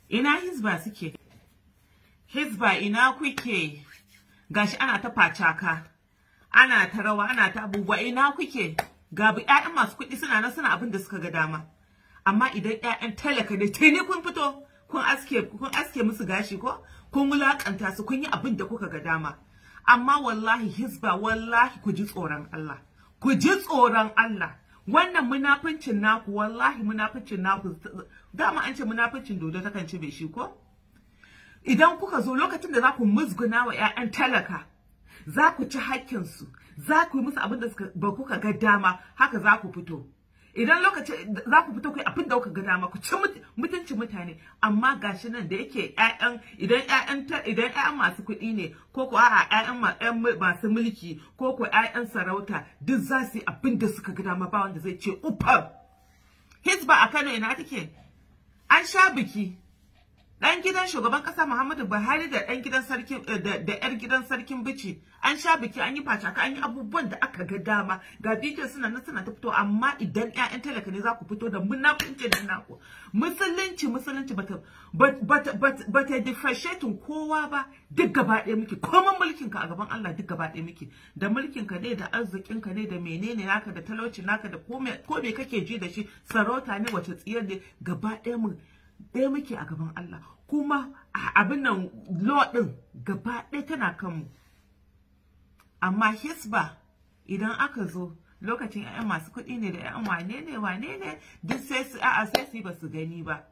Ina Hizba suke? Hizba ina kuke? Gashi ana ta facaka, ana ta rawa, ana ta abubuwa, ina kuke? Ga ƴaƴan masu kuɗi suna nan suna abin da suka ga dama. Amma idan ƴaƴan talaka ne tuni kun fito, kun aske musu gashi ko? Kun wulakanta su, kun yi abin da kuka ga dama. Amma wallahi Hizba, wallahi ku ji tsoron Allah. Ku ji tsoron Allah. Wannan munafincin naku, wallahi munafincin naku, dama an ce munafincin dodo takan ci bai shi ko? Idan kuka zo lokacin da za ku musguna wa ƴaƴan talaka, za ku ci hakkinsu, za ku yi musu abin da ba kuka ga dama, haka za ku fito. Idan lokacin za ku fito ku yi abin da kuka ga dama, ku ci mutuncin mutane. Amma gashi nan da yake ƴaƴan, idan ƴaƴan masu kuɗi ne, ko ko a'a ƴaƴan masu mulki, ko ko ƴaƴan sarauta, duk za su yi abin da suka ga dama, ba wanda zai ce uffam. Hizba a Kano ina take? An sha biki. Dan gidan shugaban kasa Muhammadu Buhari da dan gidan sarkin da yar gidan sarkin Bichi, an sha biki, an yi facaka, an yi abubuwan da aka ga dama. Ga bidiyo suna nan suna ta fito. Amma idan ƴaƴan talaka ne za ku fito da munafunci da naku. Musulunci bata differentiating kowa ba, duk gaba ɗaya muke. Komai mulkin ka a gaban Allah duk gaba ɗaya muke. Da mulkin ka ne, da arzikin ka ne, da menene naka, da talauci naka, da ko me kake ji da shi, sarauta ne, wace tsiyar ne, gaba ɗaya mu ɗaya muke a gaban Allah. Kuma abin nan law ɗin gaba ɗaya tana kanmu. Amma Hizba idan aka zo lokacin ƴaƴan masu kuɗi ne da ƴaƴan wane ne duk sai su a'a sai su ba su gani ba,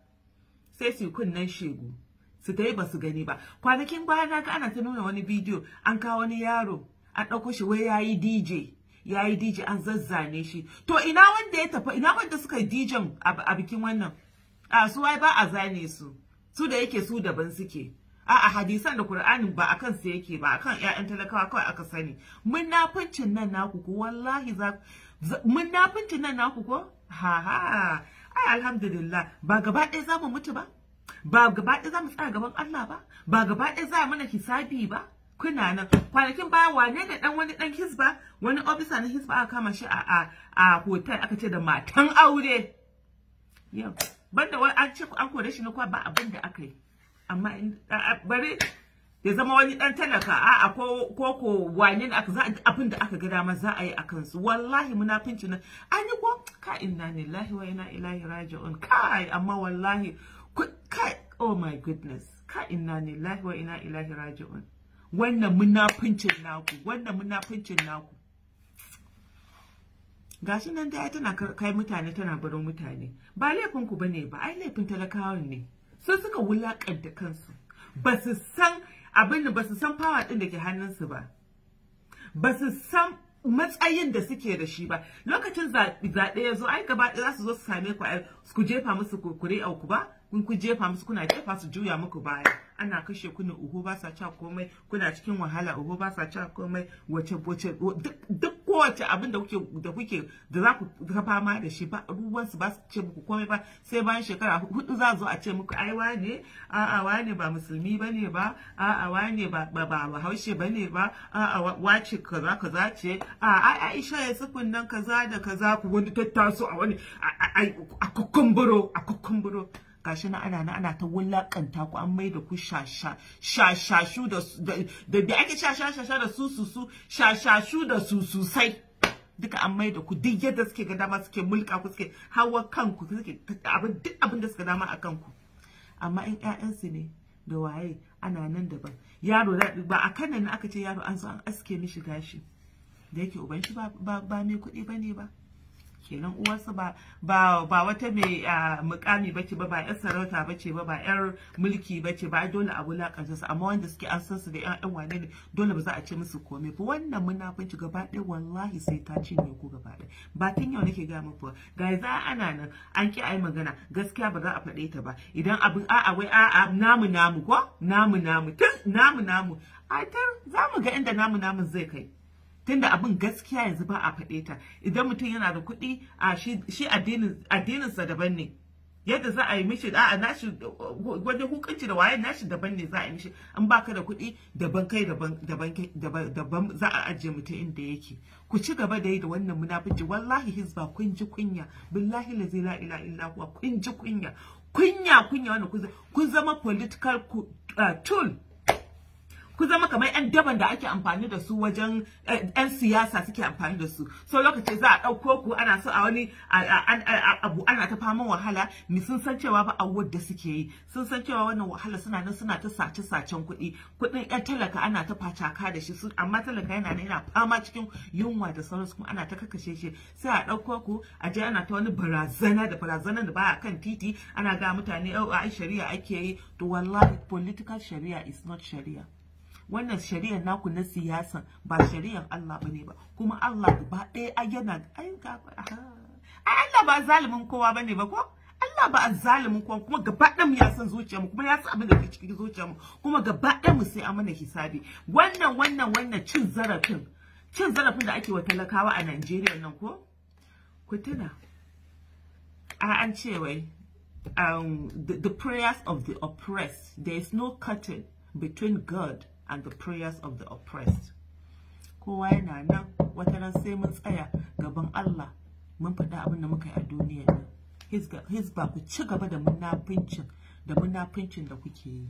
sai su kunnen shegu su dai ba su gani ba. Kwanakin baya na ga ana ta nuna wani bidiyo, an kawo wani yaro an ɗauko shi wai yayi DJ, yayi DJ, an zazzane shi. To ina wanda ya tafi, ina wanda suka yi DJ a bikin wannan? A su wai ba a zane su, su da yake su daban suke. A hadisan da Qur'anin ba akan su yake ba, akan ƴaƴan talakawa kawai aka sani. Munafincin nan naku ko wallahi za munafincin nan naku ko ha ha, ai alhamdulillah, ba gaba ɗaya za mu mutu ba, ba gaba ɗaya za mu tsaya gaban Allah ba, ba gaba ɗaya za mana hisabi ba. Kuna nan kwanakin baya wane ne dan wani dan Hizba, wani officer na Hizba aka kama shi a hotel, aka ce da matan aure. Yau banda wani an ce an kore shi ne kuwa ba abin da aka yi. Amma bari ya zama wani dan talaka, a'a ko ko wane ne aka za abin da aka ga dama za a yi a kansu. Wallahi munafinci nan an yi ko ka, inna lillahi wa inna ilaihi raji'un. Kai amma wallahi kai, oh my goodness, ka inna lillahi wa inna ilaihi raji'un. Wannan munafincin naku, wannan munafincin naku. Gashi nan dai tana kai mutane, tana barin mutane. Ba laifin ku bane ba, ai laifin talakawan ne. Su suka wulakanta kansu. Ba su san abin, ba su san power din da ke hannunsu ba. Ba su san matsayin da suke da shi ba. Lokacin zaɓe ya zo, ai gaba ɗaya za su zo su same ku, ai ku jefa musu kuri'a ku ba, kun ku jefa musu, kuna jefa su juya muku baya. Ana kashe ku ne, uhu ba sa ca komai, kuna cikin wahala, uhu ba sa ca komai, wace wace duk kowace abin da kuke da za ku ta fama da shi ba ruwan su ba su ce muku komai ba. Sai bayan shekara 4 za zo a ce muku ai wane, a'a wane ba musulmi bane ba, a'a wane ba ba Bahaushe bane ba, a'a wace kaza kaza ce, a ai Aisha ya sufun nan kaza da kaza, ku wani tattaso a wani a kukumburo, a kukumburo. Gashi na ana ta wulakanta ku, an maida ku shashashu da da ake shashasha da su shashashu da su susai, duka an maida ku duk yadda suke ga dama, suke mulka ku, suke hawa kanku, suke abin duk abin da suka dama a kanku. Amma in ƴaƴansu ne da waye ana nan daban. Yaro ba a kanan nan aka ce yaro an zo an aske mishi gashi, da yake uban shi ba mai kuɗi bane ba, kenan uwarsa ba wata mai mukami bace ba, ba yar sarauta bace ba, ba yar mulki bace ba, dole a wulakanta su. Amma wanda suke an san su da ƴan wane ne, dole ba za a ce musu komai ba. Wannan munafunci gaba ɗaya wallahi sai ta cinye ku gaba ɗaya. Ba tun yau nake ga muku, ga za ana nan an ki ayi magana gaskiya ba za a faɗe ta ba. Idan abin a'a wai a'a namu namu ko namu namu tun namu namu, a tar za mu ga inda namu namun zai kai. Tunda abin gaskiya yanzu ba a faɗe ta. Idan mutum yana da kuɗi, a shi addininsa daban ne, yadda za a yi mishi a'a nashi wajen hukunci da waye nashi daban ne za a yi mishi. In baka da kuɗi daban kai daban daban za a ajiye mutum inda yake. Ku ci gaba da yi da wannan munafici. Wallahi Hizba kun ji kunya, billahi la ilaha illa huwa, kun ji kunya. Kunya kunya wannan, kun zama political tool. Ku zama kamar 'yan daban da ake amfani da su wajen 'yan siyasa suke amfani da su. So lokaci za a ɗauko ku, ana so a wani abu, ana ta faman wahala. Mi sun san cewa ba a da suke yi, sun san cewa wannan wahala suna nan suna ta sace sacen kuɗi, kuɗin 'yan talaka, ana ta facaka da shi, amma talaka yana nan yana fama cikin yunwa da sauransu, kuma ana ta kakashe shi. Sai a ɗauko ku, a je ana ta wani barazana da barazanan da baya kan titi, ana ga mutane, "Oh, ai shari'a ake yi." To wallahi, political sharia is not sharia. Wannan shari'ar naku na siyasa ba shari'ar Allah bane ba. Kuma Allah gaba ɗaya ai yana ai Allah ba zalimin kowa bane ba, ko Allah ba zalimin kowa. Kuma gaba ɗaya mu ya san zuciyarmu, kuma ya san abin da ke cikin zuciyarmu, kuma gaba ɗaya mu sai an mana hisabi. Wannan cin zarafin da ake wa talakawa a Najeriya nan, ko ku tuna a an ce wai the prayers of the oppressed, there is no curtain between God and the prayers of the oppressed. Kowa yana nan, wata ran sai mun tsaya gaban Allah mun faɗi abin da muka yi a duniyar nan. Hizba, ku ci gaba da munafincin da kuke yi.